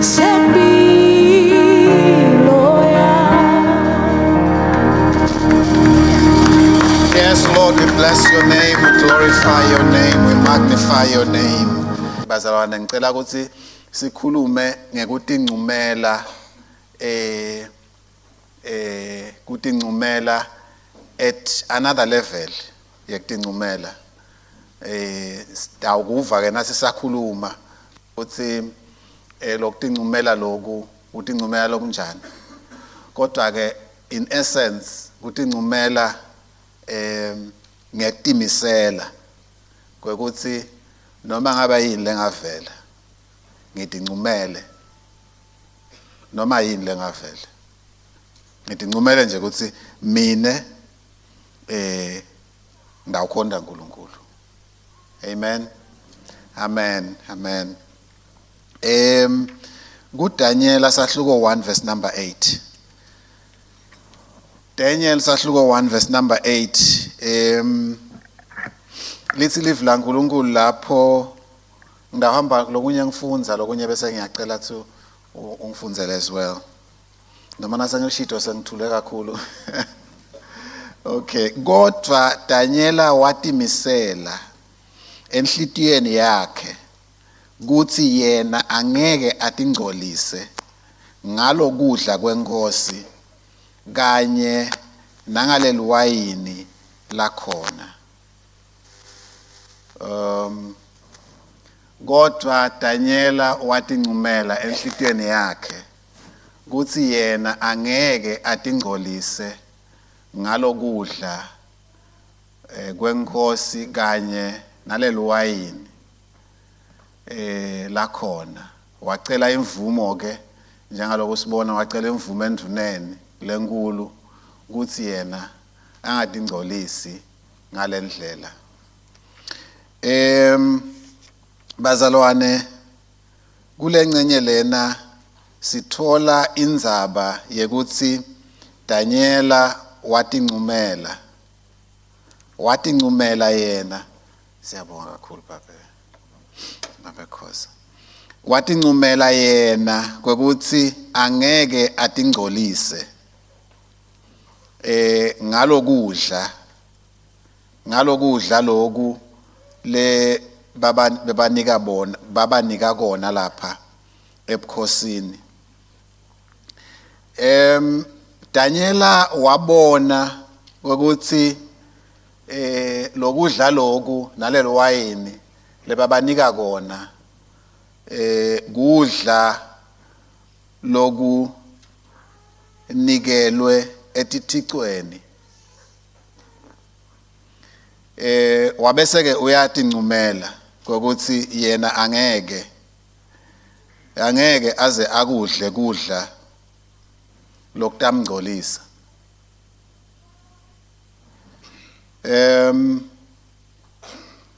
Sempilo yami. Yes, Lord, we bless your name, we glorify your name, we magnify your name. Bazalwane, ngicela ukuthi sikhulume ngekutincumela kutincumela at another level yekutincumela. Sitawukuva ke nasisakhuluma ukuthi lokutincumela loku utincumela lokunjani. Kodwa ke in essence kutincumela ngekutimisela kwekuthi noma ngaba yini lengavela ngitincumele, noma yini lengavela ngitincumele nje ukuthi mine ngawukhonda uNkulunkulu. Amen, amen, amen. kuDaniel sahluko 1 verse number 8. Daniel sahluko 1 verse number 8. Lithi live laNkulunkulu lapho ngahamba lokunye ngifunza lokunye bese ngiyacela ukuthi ungifunzele as well. Noma nase ngishito sengithule kakhulu. Okay, kodwa Daniela watimisela enhlitiyweni yakhe kuthi yena angeke atingcolise ngalokudla kwenkosi kanye nangaleli wayini lakhona. Kodwa Daniela watincumela enhlitiyweni yakhe kuthi yena angeke atingcolise ngalokudla kwenkosi kanye naleli wayini lakhona. Wacela imvumo ke, njengaloko sibona wacela imvumo endvuneni lenkulu kuthi yena angatingcolisi ngalendlela. Bazalwane, kulencenye lena sithola indzaba yekuthi Daniela watincumela. Watincumela yena. Siyabonga kakhulu babe. Babe Khoza. Watincumela yena kwekuthi angeke atingcolise ngalokudla, ngalokudla loku le baba bebanika bona, babanika kona lapha ebukhosini. Daniela wabona ukuthi lokudla loku nalelo wayini lebabanika kona kudla loku nikelwe etithicweni. Wabese ke uyatincumela ukuthi yena angeke aze akudle kudla lokutamngcolisa.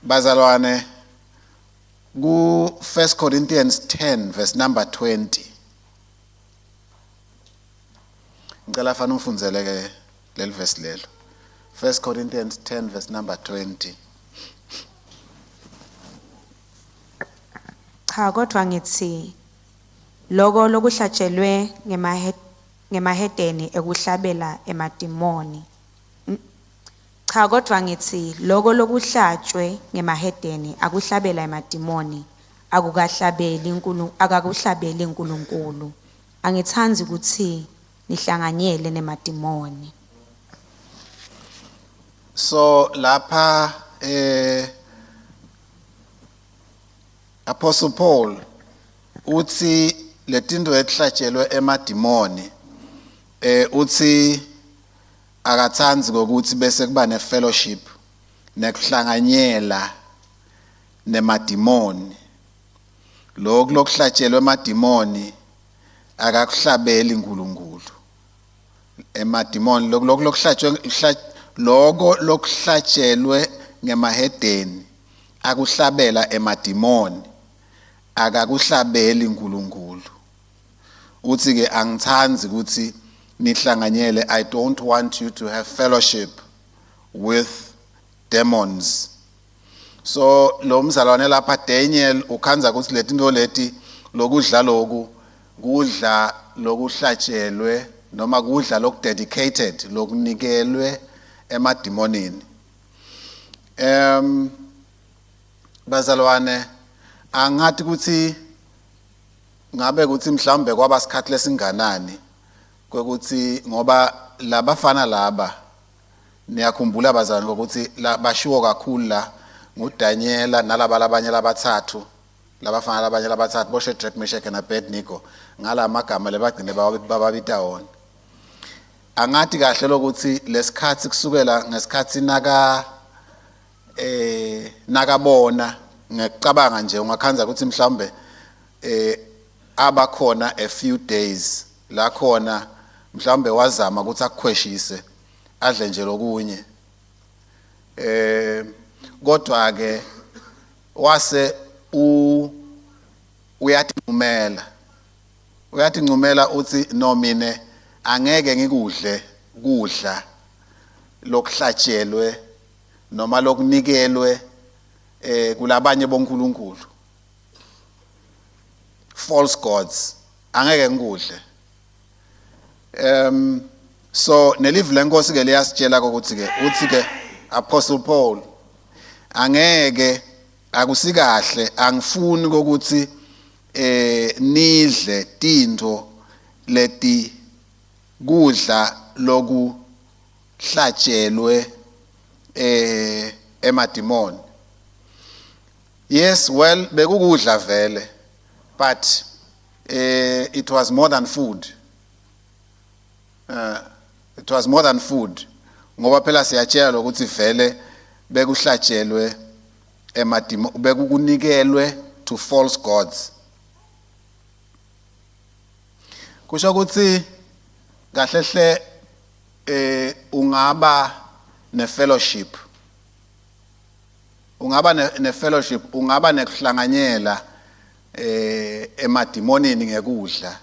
Bazalwane, ku 1 Corinthians 10 verse number 20. Ngicela fana ungifundzele ke leli verse lelo. 1 Corinthians 10 verse number 20. Cha, kodwa ngithi lokho lokuhlatshelwe ngemahedeni ekuhlabela emadimoni. Cha, kodwa ngithi lokho lokuhlatshwe ngemahedeni akuhlabela emadimoni akukahlabeli akakuhlabeli uNkulunkulu. Angithandi ukuthi nihlanganyele nemadimoni. So lapha Apostle Paul uthi letinto etihlatshelwe emadimoni uthi akatsandzi kokuthi bese kuba ne fellowship nekuhlanganyela nemadimoni. Lokhu lokuhlatshelwe emadimoni akakuhlabeli uNkulunkulu. Emadimoni lokhu lokuhlatshwe lokho lokuhlatshelwe ngemahedeni akuhlabela emadimoni akakuhlabeli uNkulunkulu. Uthi ke angithandi ukuthi nihlanganyele, I don't want you to have fellowship with demons. So lo mzalwane lapha Daniel ukhanza ukuthi letinto leti Lokudla loku kudla lokuhlatshelwe noma kudla lokudedicated lokunikelwe emadimonini. Bazalwane, angathi ukuthi ngabe kuthi mhlawumbe kwaba sikhathi lesinganani kwekuthi, ngoba labafana laba, niyakhumbula bazalwane, ukuthi la bashiwo kakhulu la nguDaniela nalaba labanye labathathu, labafana labanye labathathu, boShadrach, Meshach and Abednego, ngala magama lebagcine bababita wona. Angathi kahle lokuthi lesikhathi kusukela ngesikhathi naka nakabona, ngiyacabanga nje ungakhanza ukuthi mhlawumbe abakhona a few days la khona mhlawumbe wazama ukuthi akukhweshise adle nje lokunye, kodwa ke wase u uyathumela uyathi uthi, "No, mine angeke ngikudle kudla lokuhlatshelwe noma lokunikelwe kulabanye bonkulunkulu, false gods, angeke ngikudle." So nelivi lenkosi ke liyasitshela ukuthi ke uthi ke Apostle Paul, angeke, akusikahle, angifuni ukuthi nidle tintfo leti kudla lokuhlatshelwe emadimoni. Yes, well, bekukudla vele, but it was more than food. It was more than food, ngoba phela siyatshela ukuthi vele bekuhlatshelwe emadimo, bekukunikelwe to false gods. Kusho ukuthi kahle hle ungaba ne-fellowship, ungaba ne-fellowship, ungaba nekuhlanganyela emadimonini ngekudla.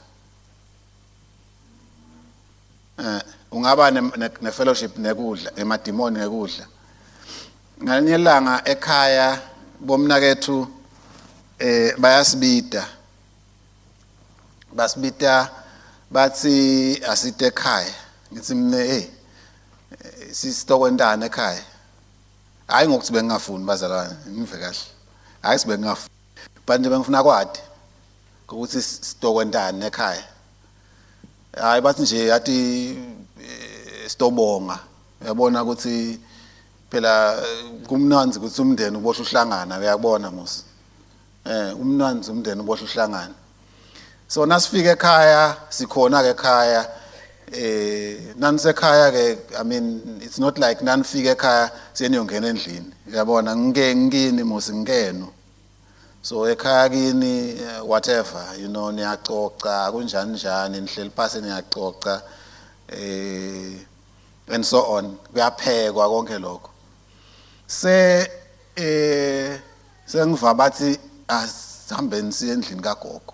Ungaba ne-fellowship nekudla, emadimoni ngekudla. Ngalinye ilanga ekhaya bomnakethu bayasibita, basibita bathi asite ekhaya. Ngithi mina, "Hey, sisitokwentana ekhaya?" Hayi ngokuthi bengingafuni, bazalwane, ngive kahle, hayi sibe ngingafuni, but nje bengifuna kwadi ukuthi sitokwentana ekhaya. Hayi, bathi nje yathi sitobonga, uyabona ukuthi phela kumnandzi ukuthi umndeni ubohle uhlangana, uyabona mos, umnandzi umndeni ubohle uhlangana. So nasifika ekhaya, sikhona ke ekhaya, nanisekhaya ke, I mean, it's not like nanifika ekhaya seniyongena endlini, uyabona, ngike ngikini mos, ngikeno. So ekhaya kini, whatever, niyacoca kunjani njani, nihleli phansi niyacoca and so on, kuyaphekwa konke lokho. Se sengiva bathi asihambeni siye endlini kagogo.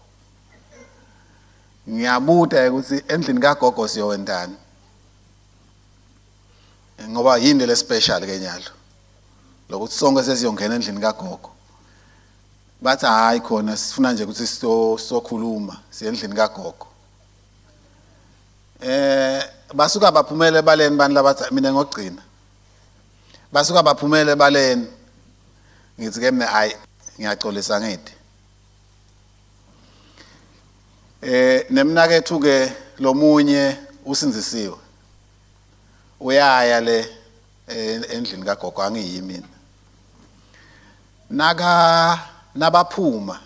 Ngiyabuta ukuthi endlini kagogo siyowentani, ngoba yini le special ke nyalo lokuthi sonke sesiyongena endlini kagogo? Bathi hayi, khona sifuna nje ukuthi sizokhuluma, siye endlini kagogo. Basuka baphumele ebaleni bantu labathi mina ngogcina, basuka baphumele ebaleni. Ngithi ke mina, hayi, ngiyaxolisa, ngithi nemnakethu ke lomunye usinzisiwe, uyaya le endlini kagogo, angiyi mina. Naka nabaphuma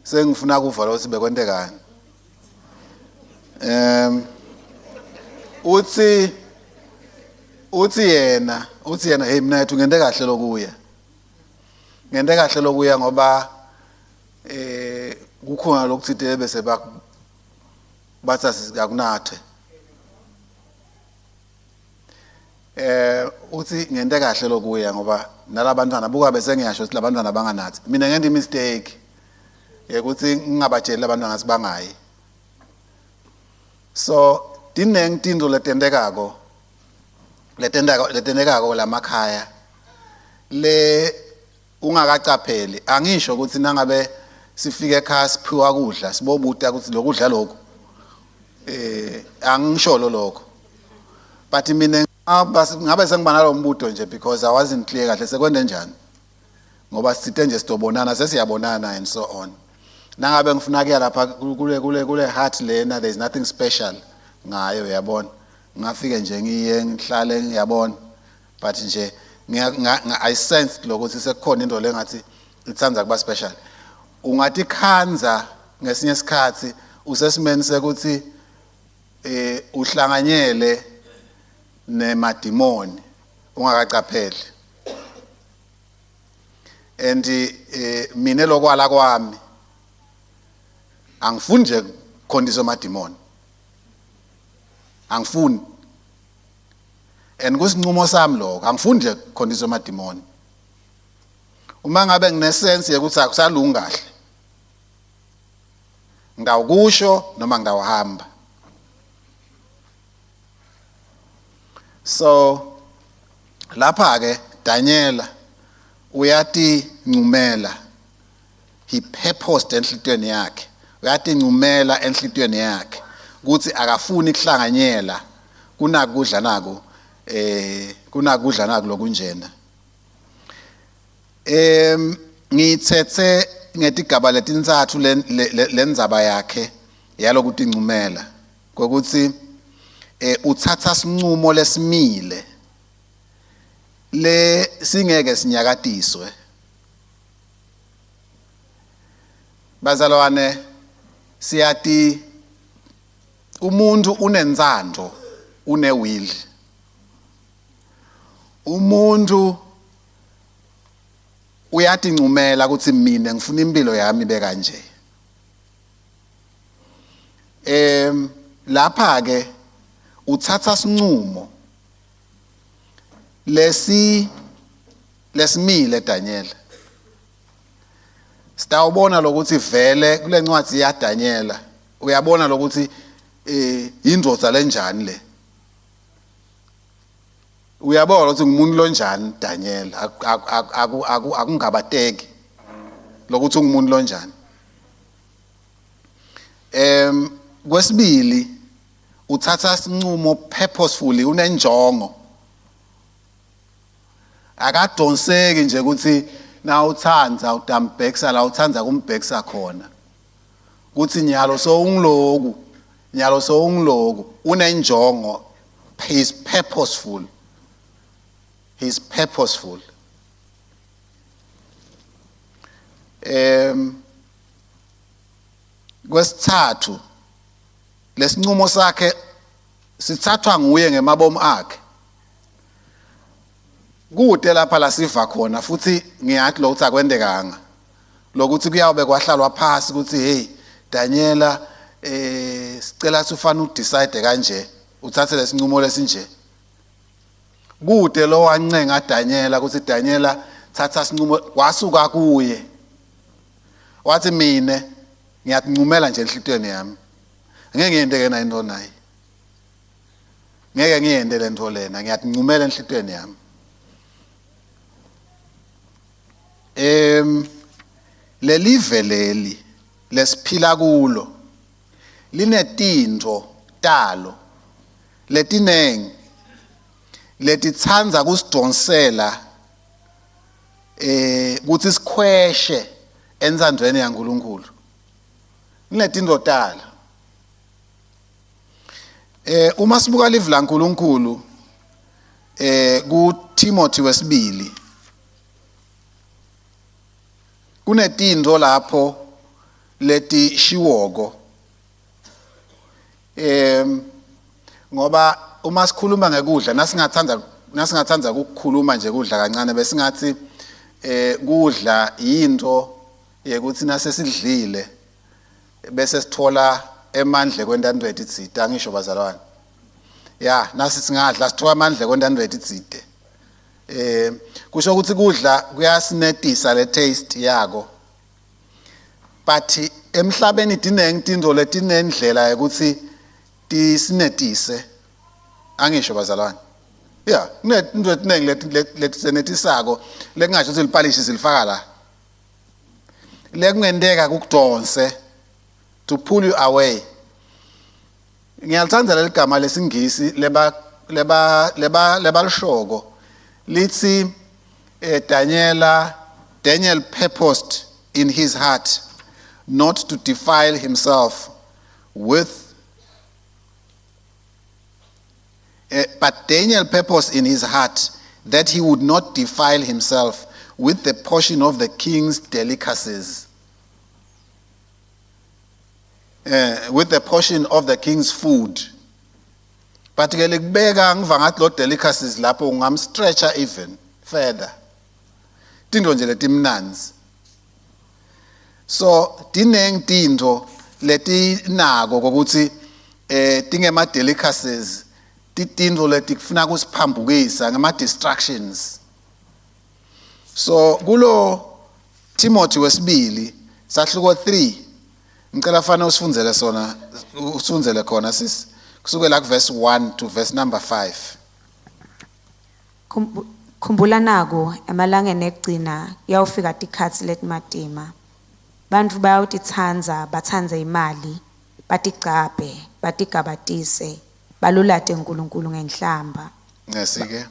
sengifuna kuva ukuthi bekwentekani. Uthi yena, "Hey mina yethu, ngente kahle lokuya, ngente kahle lokuya, ngoba kukhona lokuthite bese bathi akunathe." Uthi ngente kahle lokuya ngoba nalabantwana buka, bese ngiyasho ukuthi labantwana banganathi, mina ngente imistake yekuthi ngingabatsheli labantwana ngathi bangayi. So tinengi tintfo letentekako, letentekako lamakhaya le ungakacapheli. Angisho ukuthi nangabe Sifike ekhaya siphiwa kudla, sibobuta ukuthi lokudla lokhu. Angisholo lokho. But mina ngabe sengiba nalo mbuto nje because I wasn't clear kahle sekwende njani. Ngoba sithe nje sidobonana, sesiyabonana and so on. Nangabe ngifuna kuya lapha kule heart lena, there is nothing special ngayo, uyabona. Ngafike nje ngiye ngihlale, ngiyabona. But nje I sensed lokuthi sekukhona into lengathi ithanda kuba special. Ungathi khanza ngesinye isikhathi usesimeni sekuthi uhlanganyele nemadimoni ungakacapheli. And mina lokwala kwami, angifuni nje kukhondiswa amadimoni, angifuni. And kusinqumo sami lokho, angifuni nje kukhondiswa amadimoni. Uma ngabe ngine-sense yokuthi akusalungi kahle, ngawukusho noma ngawuhamba. So lapha ke Daniela uyatincumela, he purposed enhlitiyweni yakhe, uyatincumela enhlitiyweni yakhe ukuthi akafuni kuhlanganyela kunakudla naku, kunakudla naku lokunjena. Ngithethe ngetigaba letintsatfu lendzaba yakhe yalokutincumela, kokuthi uthatha sinqumo lesimile le singeke sinyakatiswe. Bazalwane, siyati umuntu unentsandvo, une will. Umuntu uyatincumela ukuthi mina ngifuna impilo yami ibe kanje. Lapha ke uthatha sinqumo lesi lesimile Daniel. Sitawubona lokuthi vele kule ncwadi ya Daniel uyabona lokuthi indvodza lenjani le. Uyabona ukuthi ngumuntu lonjani Daniel, akungabateki lokuthi ungumuntu lonjani. Kwesibili uthatha sinqumo purposefully, unenjongo. Akadonseki nje ukuthi na uthanda utambhekisa la uthanda kumbhekisa khona. Kuthi nyalo so ungiloku, nyalo so ungiloku, unenjongo. He is purposeful. He is purposeful. Kwesithathu lesinqumo sakhe sithathwa nguye ngemabomu akhe. Kude lapha la siva khona futhi ngiyathi lokho akwendekanga. Lokuthi kuyawube kwahlalwa phasi ukuthi hey Daniela, sicela ufane udecide kanje, uthathe lesinqumo lesinje. Kude lo wancenga Daniela ukuthi Daniela thatha sinqumo, wasuka kuye. Wathi mina ngiyakuncumela nje enhlitiyweni yami. Ngeke ngiyente ke na into nayi. Ngeke ngiyente le nto lena, ngiyakuncumela enhlitiyweni yami. Lelive leli lesiphila kulo linetintfo talo letinengi letitsandza kusidonsela kutsi sikhweshe entsandvweni yaNkulunkulu. Linetintfo talo. Uma sibuka livi laNkulunkulu ku Timothy wesibili, kunetintfo lapho letishiwoko. Ngoba uma sikhuluma ngekudla, nasingathanda ukukhuluma nje kudla kancane, besingathi kudla yinto yekuthi nasesidlile bese sithola emandla kwenta into etitsite, angisho bazalwane. Ya, nasi singadla sithola amandla kwenta into etitsite. Kusho ukuthi kudla kuyasinetisa le taste yako. But emhlabeni dinengi tintfo letinendlela yokuthi tisinetise, angisho bazalwane. Ya, kunetintfo letinengi letisenetisako lekungasho ukuthi lipalishi silifaka la. Lekungenteka kukudonse, to pull you away. Ngiyalithanda leli gama lesingisi leba leba leba lebalishoko litsi Daniela Daniel purposed in his heart not to defile himself with but Daniel purposed in his heart that he would not defile himself with the portion of the king's delicacies, with the portion of the king's food. But ke likubeka ngiva ngathi lo delicacies lapho ungamstretcha even further. Tintfo nje letimnandzi. So tinengi tintfo letinako kokuthi tingema delicacies, tintfo letikufuna kusiphambukisa ngema distractions. So kulo Timothy wesibili sahluko 3, ngicela fana usifundzele sona, usifundzele khona sis, kusukela ku verse 1 to verse number 5. Khumbula naku, emalangeni ekugcina kuyawufika tikhatsi letimatima. Bantfu bayawutitsandza, batsandze imali, batigcabhe, batigabatise, balulate Nkulunkulu ngenhlamba. Ngesike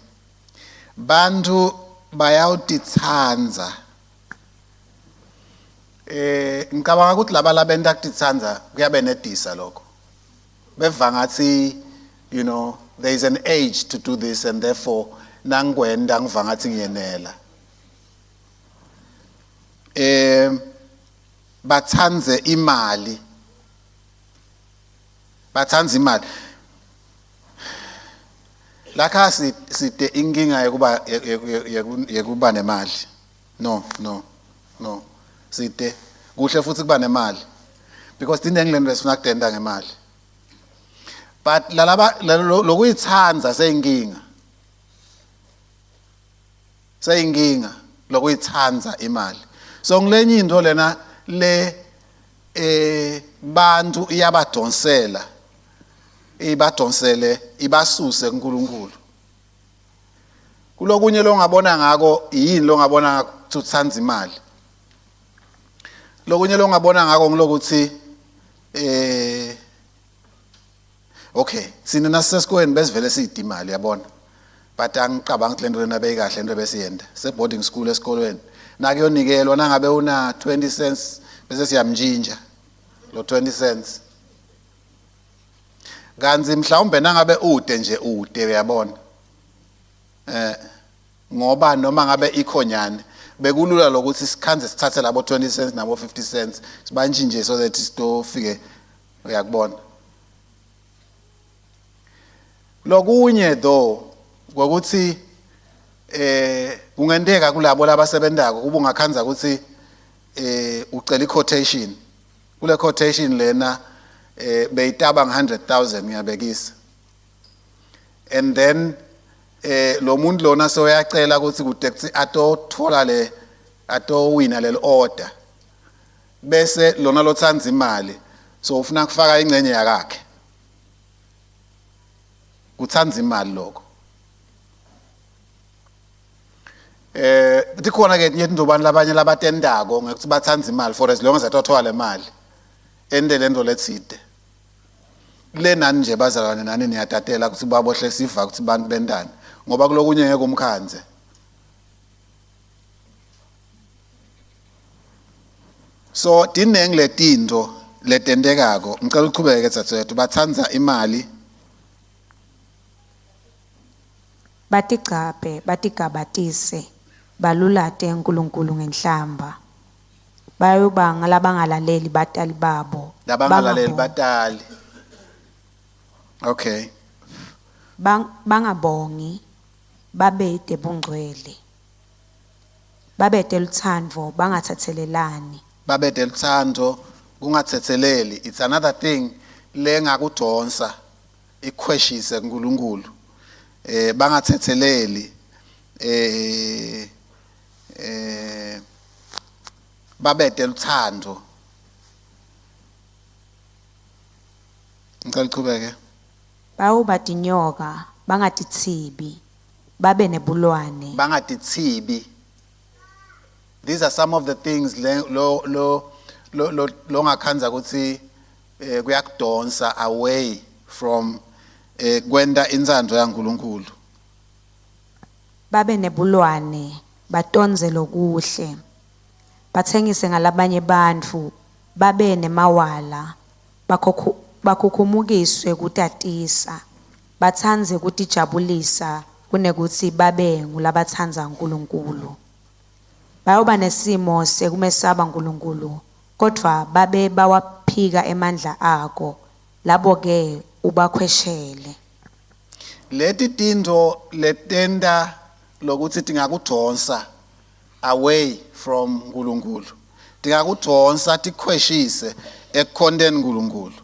bantfu bayawutitsandza. Ngicabanga ukuthi laba labenta kutitsandza kuyabenedisa lokho. Beva ngathi there is an age to do this, and therefore nangikwenda ngiva ngathi ngiyenela. Bathandze imali. Bathandze imali. Lakha side inkinga yekuba nemali. No, no, no. Side kuhle futhi kuba nemali. Because tinengi lento lesifuna kudenda ngemali. But lalaba lokuyitsandza seyinkinga. Seyinkinga lokuyitsandza imali. So ngilenye into lena le bantu iyabadonsela. Ibadonsele ibasuse kuNkulunkulu. Kulokunye longabona ngako yini longabona ngako ukuthi utsandza imali. Lokunye longabona ngako ngilokuthi okay, sine nasesikolweni besivele siyida imali, yabona. But angicabanga ukuthi lento lena beyikahle lento besiyenda. Se boarding school esikolweni. Nakuyonikelwa nangabe una 20 cents bese siyamtshintsha lo 20 cents. Kanzi mhlawumbe nangabe ude nje ude, uyabona. Ngoba noma ngabe ikhonyane bekulula lokuthi sikhanze sithathe labo 20 cents nabo 50 cents sibantshintshe so that sitofike, uyakubona. Lokunye though ngokuthi kungenteka kulabo labasebentako kuba ungakhanza ukuthi ucela i-quotation, kule quotation lena beyitaba nge-100,000 ngiyabekisa, and then lo muntu lona soyacela ukuthi kude kuthi atothola le atowina leli order, bese lona lotsanza imali so ufuna kufaka ingcenye yakakhe. Kutsanza imali lokho. Tikhona ke tinye tintfo labanye labatendako ngekuthi batsanza imali for as long as atothola le mali ende lento letsite le nani nje bazalwane nani niyatatela ukuthi babohle siva ukuthi bantu bendani ngoba kulokunye ngeke umkhanze. So tinengi letintfo letentekako. Ngicela uchubeke dzadzewethu. Batsanza imali, batigcabhe, batigabatise, balulate Nkulunkulu ngenhlamba. Bayoba ngalabangalaleli batali babo. Labangalaleli batali. Okay. Bangabongi, babete bungcwele. Babete lutsandvo, bangatsetselelani. Babete lutsandvo, kungatsetseleli. It's another thing lengakudonsa ikhweshise kuNkulunkulu. Bangatsetseleli. Babete lutsandvo. Ngicela uchubeke. Bawuba tinyoka, bangatithibi, babe nebulwane. Bangatithibi. These are some of the things le lo lo lo longakhandza ukuthi kuyakudonsa away from kwenta intsandvo yaNkulunkulu. Babe nebulwane, batondze lokuhle, batsengise ngalabanye bantfu, babe nemawala, bakhukhumukiswe kutatisa, batsandze kutijabulisa kunekutsi babe ngulabatsandza Nkulunkulu. Bayoba nesimo sekumesaba Nkulunkulu, kodvwa babe bawaphika emandla ako, labo-ke ubakhweshele. Leti tintfo letenta lokuthi tingakudonsa away from uNkulunkulu, tingakudonsa tikhweshise ekukhonteni uNkulunkulu.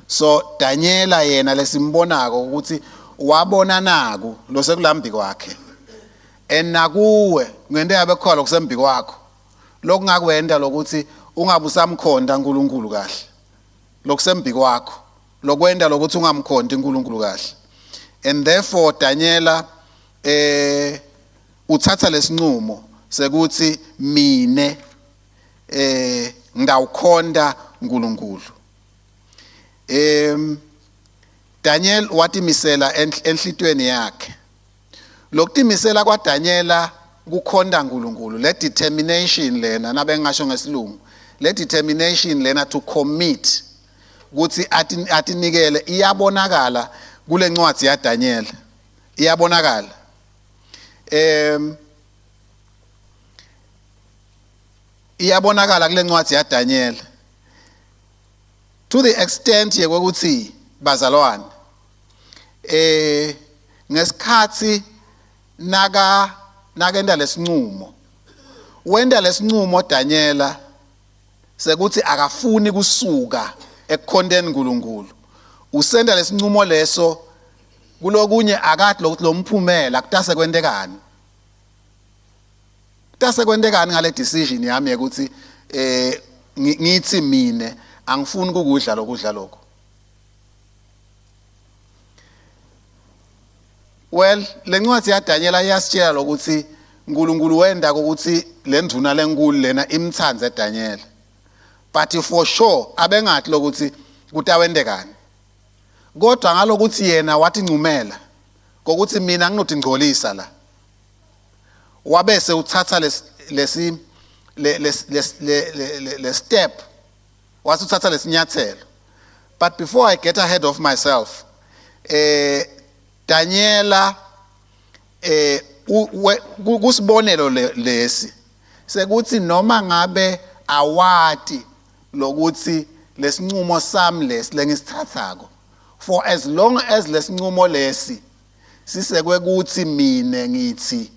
So Daniela yena lesimbonako ukuthi wabona naku losekulambi kwakhe, and nakuwe kungenteka bekhona lokusembi kwakho lokungakwenta lokuthi ungabe usamkhonta uNkulunkulu kahle, lokusembi kwakho lokwenta lokuthi ungamkhonti uNkulunkulu kahle. And therefore Daniela uthatha lesinqumo sekuthi mine ngawukhonta uNkulunkulu. Daniel watimisela enhlitweni yakhe. Lokutimisela kwaDaniela kukhonta uNkulunkulu, le determination lena nabe ngisho ngesilungu, le determination lena to commit ukuthi atinikele, iyabonakala kule ncwadi yaDaniel, iyabonakala. Iyabonakala kule ncwadi yaDaniel to the extent yekwekuthi bazalwane, ngesikhathi nakenta lesinqumo, wenta lesinqumo Daniela sekuthi akafuni kusuka ekukhonteni uNkulunkulu, usenda lesinqumo leso kulokunye akathi lokuthi lomphumela kutase kwentekani, kutase kwentekani ngale decision yami yokuthi ngithi mine angifuni ukudla lokudla lokho. Well, lencwadi yaDaniel iyasitshela lokuthi uNkulunkulu wenda ukuthi lendvuna lenkulu lena imtsandze Daniel, but for sure abengathi lokuthi kutawendekani, kodwa ngalokuthi yena wathi ncumela kokuthi mina nginotingcolisa la, wabese uthatha lesi le step, wathi uthatha lesinyathelo. But before I get ahead of myself, Daniela kusibonelo lesi sekuthi noma ngabe awati lokuthi lesinqumo sami lesi lengisithathako, for as long as lesinqumo lesi sisekwe kuthi mine ngithi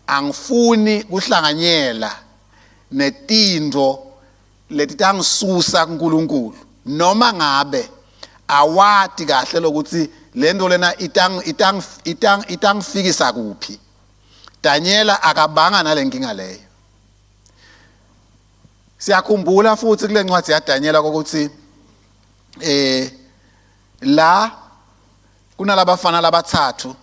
angifuni kuhlanganyela netintfo letitangisusa kuNkulunkulu, noma ngabe awati kahle lokuthi lento lena itang itang itang itangfikisa kuphi. Daniela akabanga nalenkinga leyo. Siyakhumbula futhi kule ncwadi yaDaniela ukuthi la kunalabafana labathathu,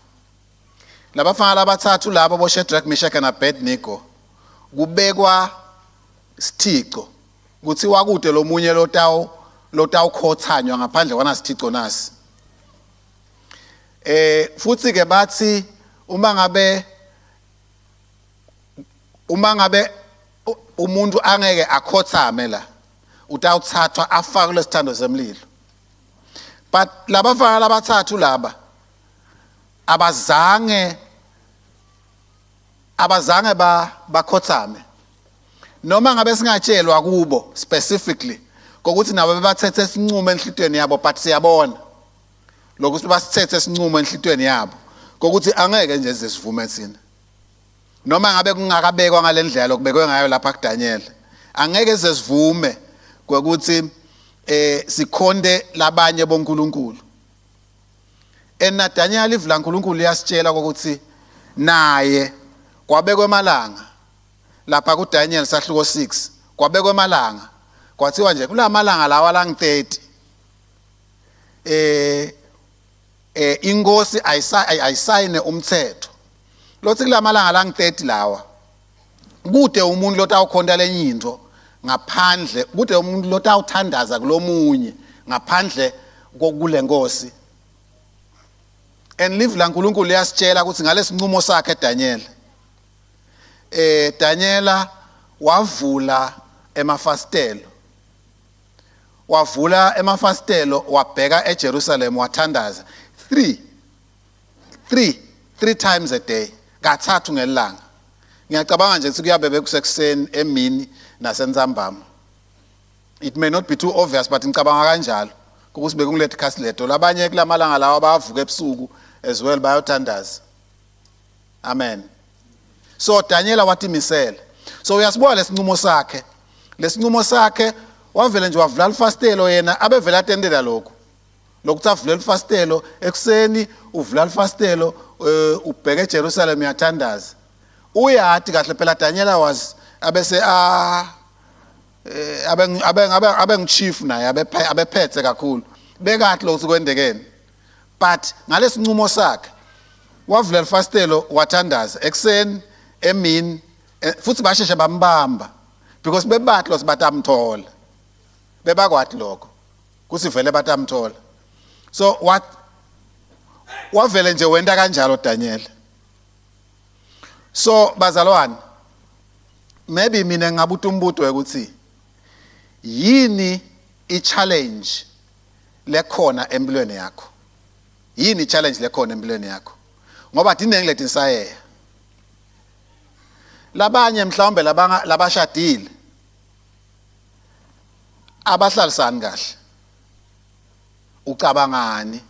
labafana labathathu labo bo Shadrach, Meshach na Abednego, kubekwa sithico kuthi wakude lomunye lotawukhothanywa ngaphandle kwanasithico nasi. Futhi ke bathi uma ngabe umuntu angeke akhothame la, utawuthathwa afakwe lesithando semlilo. But labafana labathathu laba abazange bakhothame, noma ngabe singatshelwa kubo specifically kokuthi nabo bebathethe isinqumo enhlitweni yabo, but siyabona lokuthi basithethe isinqumo enhlitweni yabo kokuthi angeke nje sivume thina, noma ngabe kungakabekwa ngalendlela lokubekwe ngayo lapha kuDaniel, angeke sivume kokuthi sikhonde labanye boNkulunkulu. Ena Daniel ivula uNkulunkulu iyasitshela ukuthi naye kwabekwe emalanga lapha kuDaniel sahluko 6, kwabekwe emalanga kwathiwa nje kulamalanga lawa lang 30 inkosi ayisayine umthetho lothi kulamalanga lang 30 lawa Kute umuntu lotawukhonta lenye into ngaphandle, kute umuntu lotawuthandaza kulomunye ngaphandle kokule Nkosi. And live laNkulunkulu liyasitshela ukuthi ngalesinqumo sakhe Daniel, Daniela wavula emafasitelo, wavula emafasitelo wabheka eJerusalem, wathandaza 3 times a day, kathathu ngelanga. Ngiyacabanga nje ukuthi kuyabe bekusekuseni, emini nasentsambama. It may not be too obvious, but ngicabanga kanjalo ukuthi bekungulethi khasi leto. Labanye kulamalanga lawa bayavuka ebusuku as well, bayothandaza. Amen. So Daniela watimisela. So uyasibuka lesinqumo sakhe, lesinqumo sakhe wavele nje wavula lifasitelo, yena abevele atendela lokho lokuthi avule lifasitelo ekuseni, uvula lifasitelo, ubheke eJerusalem, uyathandaza. Uyati kahle phela Daniela was abese a abe abe abe chief naye, abephethe kakhulu, bekathi lokhu kwendekeni. But ngalesinqumo sakhe wavula lifasitelo, wathandaza ekuseni, emini, futhi basheshe bambamba because bebathi lo sibatamthola, bebakwati lokho kusivele batamthola. So what wavele nje wenta kanjalo Daniel. So bazalwane, maybe mina ngabuta umbuto ukuthi yini i-challenge lekhona empilweni yakho, yini i-challenge lekhona empilweni yakho, ngoba dinengi letinsayeya. Labanye mhlawumbe labanga labashadile abahlalisani kahle, ucabangani?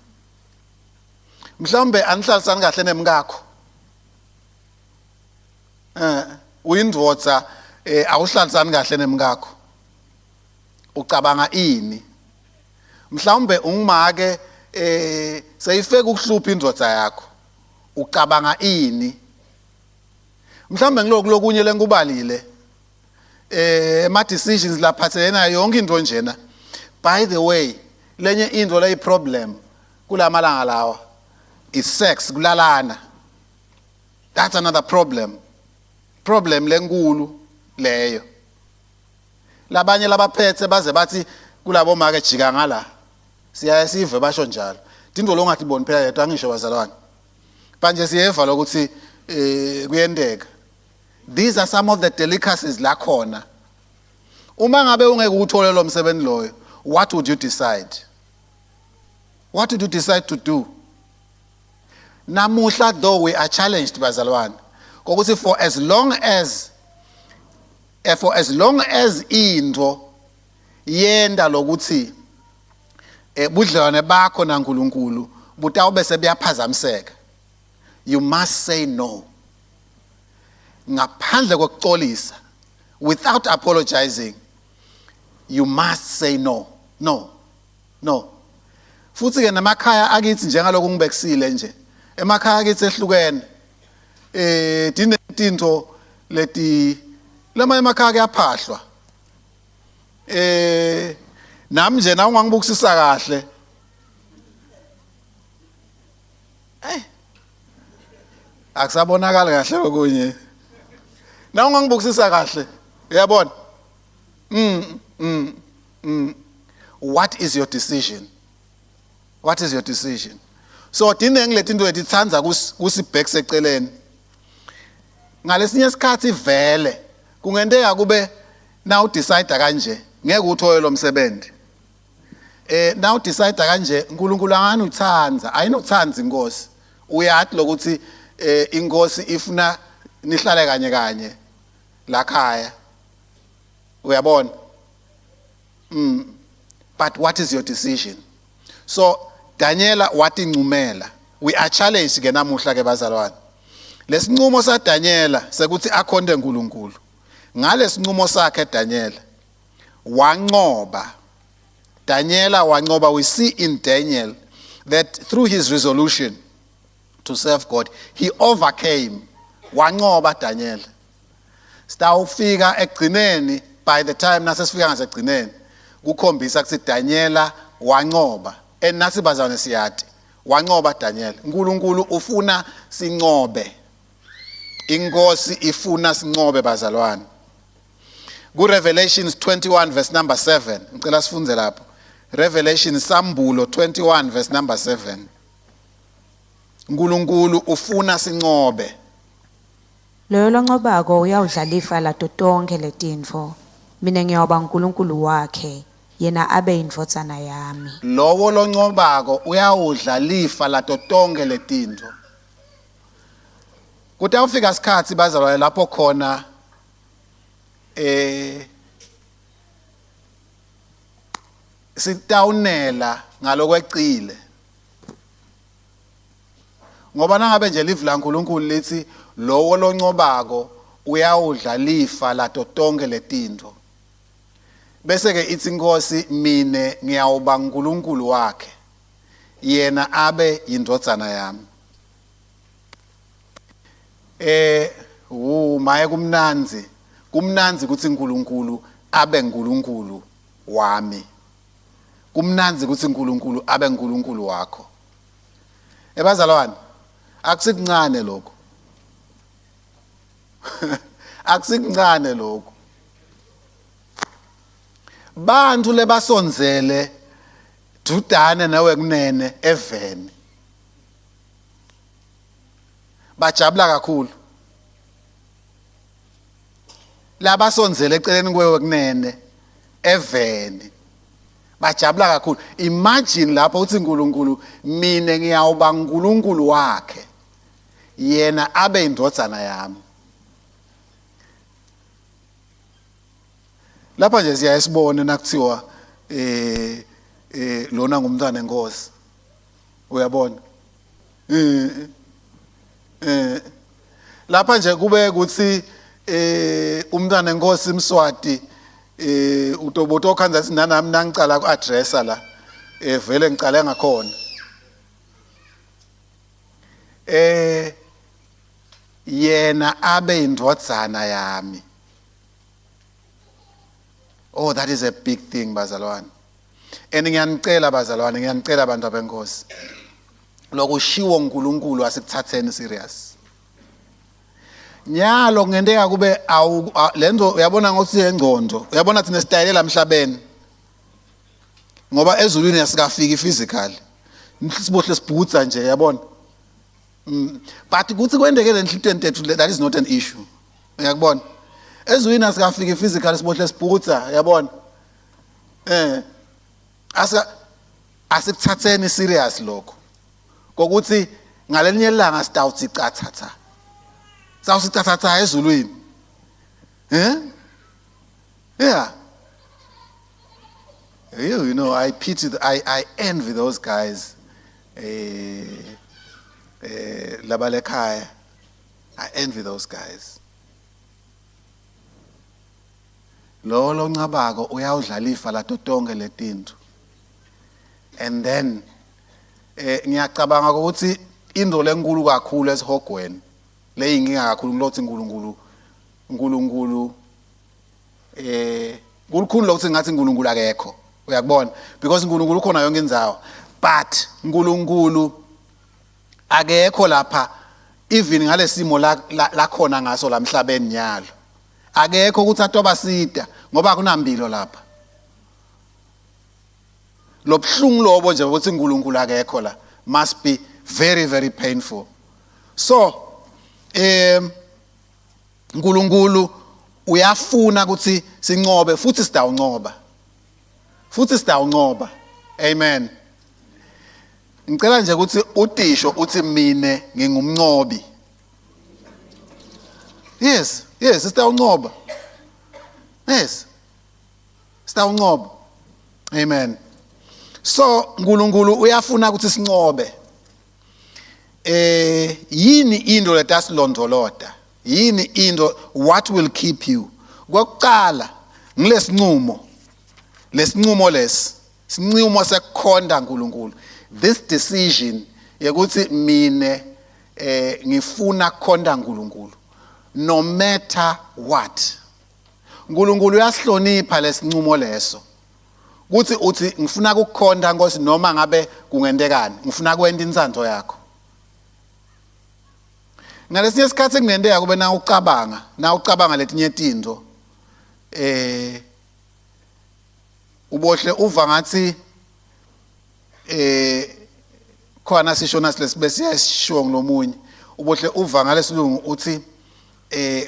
Mhlawumbe anihlalisani kahle nemkakho, uyindvodza, awuhlalisani kahle nemkakho, ucabanga ini? Mhlawumbe ungumake, seyifeka ukuhlupha indvodza yakho, ucabanga ini? Mhlawumbe ngiloku lokunye lenkubalile, ema decisions laphathelene nayo yonke into njena. By the way, lenye into leyi problem kulamalanga lawa is sex, kulalana. That's another problem lenkulu leyo. Labanye labaphethe baze bathi kulabo make jika ngala, siyaye sive basho njalo. Tintfo longatiboni phela yedwa, angisho bazalwane, manje siyeva lokuthi kuyenteka. These are some of the delicacies la khona. Uma ngabe ungeke uthole lo msebenzi loyo, what would you decide? What would you decide to do? Namuhla though we are challenged bazalwane kokuthi for as long as into yenda lokuthi budlelwane bakho naNkulunkulu butawube sebuyaphazamiseka, you must say no ngaphandle kokuxolisa, without apologizing. You must say no, no, no. Futhi ke nemakhaya akithi, njengalokhu ngibekisile nje, emakhaya akithi ehlukene, dinetinto leti lama emakhaya kuyaphahlwa. Nami nje na ungangibukisisa kahle, akusabonakali kahle okunye. Na ungangibukisisa kahle, uyabona. What is your decision? What is your decision? So dinengi letinto letitsandza kusibhekisa eceleni. Ngalesinye isikhathi vele kungenteka kube na udecide kanje ngeke uthole lo msebenzi. Na udecide kanje uNkulunkulu angani uthanda, ayinothanda inkosi. Uyathi lokuthi inkosi ifuna nihlale kanye kanye la khaya. Uyabona? But what is your decision? So Daniela watincumela. We are challenged ke namuhla ke bazalwane. Lesinqumo sa Daniela sekuthi akhonte uNkulunkulu. Ngalesinqumo sakhe Daniela wanqoba. Daniela wanqoba. We see in Daniel that through his resolution to serve God, he overcame. Wanqoba Daniel. Sitawufika ekugcineni, by the time nasesifika ngasegcineni kukhombisa ukuthi Daniela wanqoba. And nasi bazalwane siyati wanqoba Daniel. uNkulunkulu ufuna sinqobe. Inkosi ifuna sinqobe bazalwane. Ku Revelations 21 verse number 7 ngicela sifunde lapho. Revelation Sambulo 21 verse number 7. uNkulunkulu ufuna sinqobe. Loyo loncobako uyawudla lifa lato tonkhe letintfo. Mina ngiyawuba nguNkulunkulu wakhe, yena abe yindvodzana yami. Lowo loncobako uyawudla lifa lato tonkhe letintfo. Kutawufika isikhathi bazalwane lapho khona sitawunela ngalokwecile. Ngoba nangabe nje livi laNkulunkulu lithi lowo loncobako uyawudla lifa lato tonkhe letintfo. Bese ke ithi inkosi mine ngiyawuba uNkulunkulu wakhe yena abe yindvodzana yami. Wu maye kumnandzi kumnandzi ukuthi uNkulunkulu abe uNkulunkulu wami. Kumnandzi ukuthi uNkulunkulu abe uNkulunkulu wakho. Ebazalwane akusikuncane lokho. Akusikuncane lokho. Bantu lebasondzele dudane nawe kunene eveni. Bajabula kakhulu. Labasondzele eceleni kwewe kunene eveni. Bajabula kakhulu. Imagine lapho uthi uNkulunkulu mina ngiyawuba uNkulunkulu wakhe. Yena abe indvodzana yami. Lapha nje siyayisibona nakuthiwa lona ngumntwana enkosi. Uyabona? Lapha nje kube ukuthi umntwana enkosi Mswati utoboto okhanza sinanami nangicala ku addressa la vele ngicale ngakhona. Yena abe indvodzana yami. Oh, that is a big thing bazalwane. And ngiyanicela bazalwane, ngiyanicela abantu abenkosi. Lokushiwo uNkulunkulu asikuthatheni serious. Nyalo kungenteka kube awu lenzo uyabona ngokuthi engcondo, uyabona thina sitayela emhlabeni. Ngoba ezulwini asikafiki physically. Sibohle sibhutsa nje uyabona. But kuthi kwendeke lenhlitweni tethu that is not an issue. Uyakubona? Ezulwini asikafiki physically sibohle sibhutsa uyabona. Asika asikuthatheni serious lokho. Kokuthi ngalenye ilanga sitawuthi cathatha. Sawusi cathatha ezulwini. Eh? Yeah. You know, I pity, I envy those guys. Labalekhaya. I envy those guys. Lo loncabako uyawudla ifa lato tonke letintfo. And then ngiyacabanga ukuthi into lenkulu kakhulu esihogweni leyinkinga kakhulu kulothi uNkulunkulu uNkulunkulu kulikhulu lokuthi ngathi uNkulunkulu akekho. Uyakubona? Because uNkulunkulu ukhona yonke indzawo. But uNkulunkulu akekho lapha even ngalesimo la lakhona ngaso lamhlabeni nyalo. Akekho ukuthi atobasida ngoba akunambilo lapha. Lobhlungu lobo nje ukuthi uNkulunkulu akekho la must be very very painful. So uNkulunkulu uyafuna ukuthi sinqobe futhi sidawunqoba. Futhi sidawunqoba. Amen. Ngicela nje ukuthi utisho uthi mine ngingumnqobi. Yes, yes, sidawunqoba. Yes. Sidawunqoba. Amen. So uNkulunkulu uyafuna ukuthi sinqobe. Yini into letasilondvolota? Yini into, what will keep you? Kokuqala ngilesinqumo. Lesinqumo lesi, sinqumo sekukhonta uNkulunkulu. This decision yekuthi mine ngifuna kukhonta uNkulunkulu no matter what. uNkulunkulu uyasihlonipha lesinqumo leso. Kuthi uthi ngifuna ukukhonta Nkosi noma ngabe kungentekani, ngifuna kwenta intsandvo yakho. Ngalesinye isikhathi kungenteka kube na ucabanga, na ucabanga letinye tintfo ubohle uva ngathi khona sisho nasilesibe siyasishiwo ngulomunye, ubohle uva ngalesilungu uthi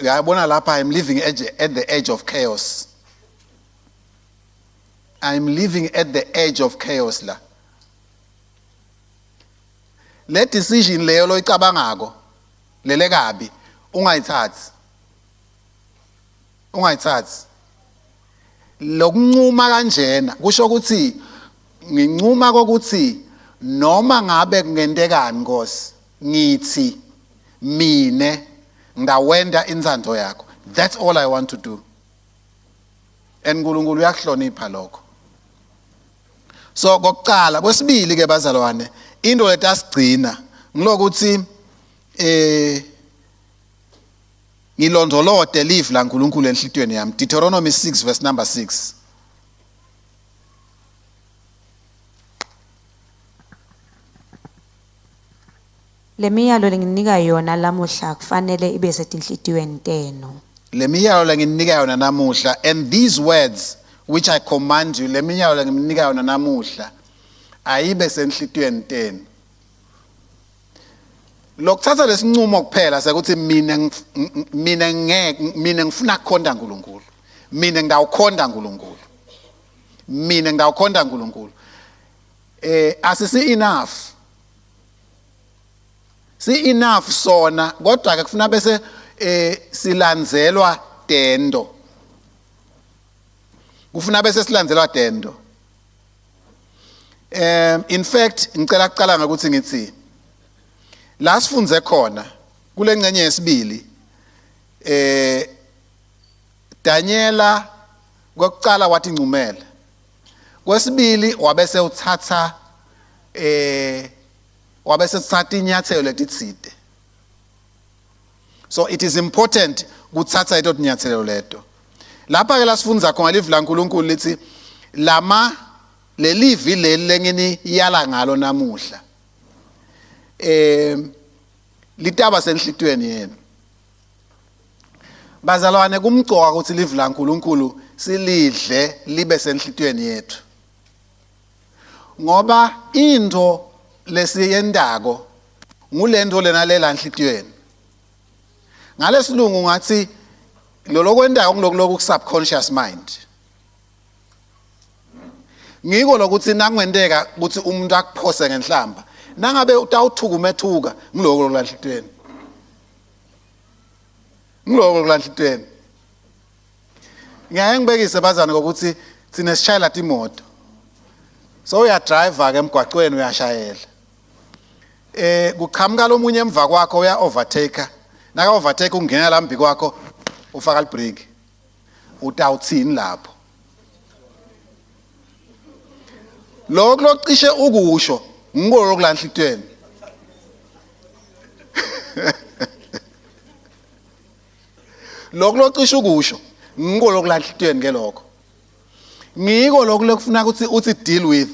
uyabona lapha I'm living at the edge of chaos. I'm living at the edge of chaos la. Le decision leyo loyicabangako lele kabi ungayithathi. Ungayithathi. Lokuncuma kanjena kusho ukuthi ngincuma kokuthi noma ngabe kungentekani Nkosi ngithi mine ngawenda intsandvo yakho. That's all I want to do. And uNkulunkulu uyakuhlonipha lokho. So kokuqala, kwesibili ke bazalwane, into letasigcina ngilokuthi ngilondolote live laNkulunkulu enhlitiyweni yami. Deuteronomy 6 verse number 6. Lemiyalo lenginika yona lamuhla kufanele ibe setinhlitiyweni tenu. Lemiyalo lenginika yona namuhla, and these words which I command you, lemiyalo lenginika yona namuhla ayibe senhlitiyweni tenu. Lokuthatha lesinqumo kuphela sekuthi mina mina ngeke, mina ngifuna ukukhonta uNkulunkulu, mina ngidawukhonta uNkulunkulu, mina ngidawukhonta uNkulunkulu, asisi enough, si enough sona, kodwa ke kufuna bese silandzelwa tendo, kufuna bese silandzelwa tendo. In fact ngicela ukuqala ngokuthi ngithi la sifunze khona kule ngcenye yesibili, Daniela kokuqala wathi incumela, kwesibili wabese uthatha wabese uthatha inyathelo letitsite. So it is important kuthatha leto tinyathelo leto. Lapha ke lasifunza khona livi laNkulunkulu lithi lama lelivi leli lengini yala ngalo namuhla litaba senhlitiyweni yenu. Bazalwane, kumcoka ukuthi livi laNkulunkulu silidle libe senhlitiyweni yethu, ngoba into lesiyendako ngulento lena lela enhlitiyweni. Ngalesilungu ngathi lolokwendako ngilokuloku subconscious mind. Ngiko lokuthi nakungenteka ukuthi umuntu akuphose ngenhlamba, nangabe utawuthukumethuka ngiloko lokulanhlitweni, ngiloko lokulanhlitweni. Ngiyaye ngibekise bazane ngokuthi thina sishayela imoto, so uyadrive ke emgwaqweni uyashayela, kuqhamuka lomunye emva kwakho uya overtake, naka overtake ungena lambi kwakho ufaka libreak, utawuthini lapho? Lokho locishe ukusho ngikho lokulanhlitweni. Lokho locishe ukusho ngikho lokulanhlitweni ke lokho. Ngiko lokho lekufuna ukuthi uthi deal with.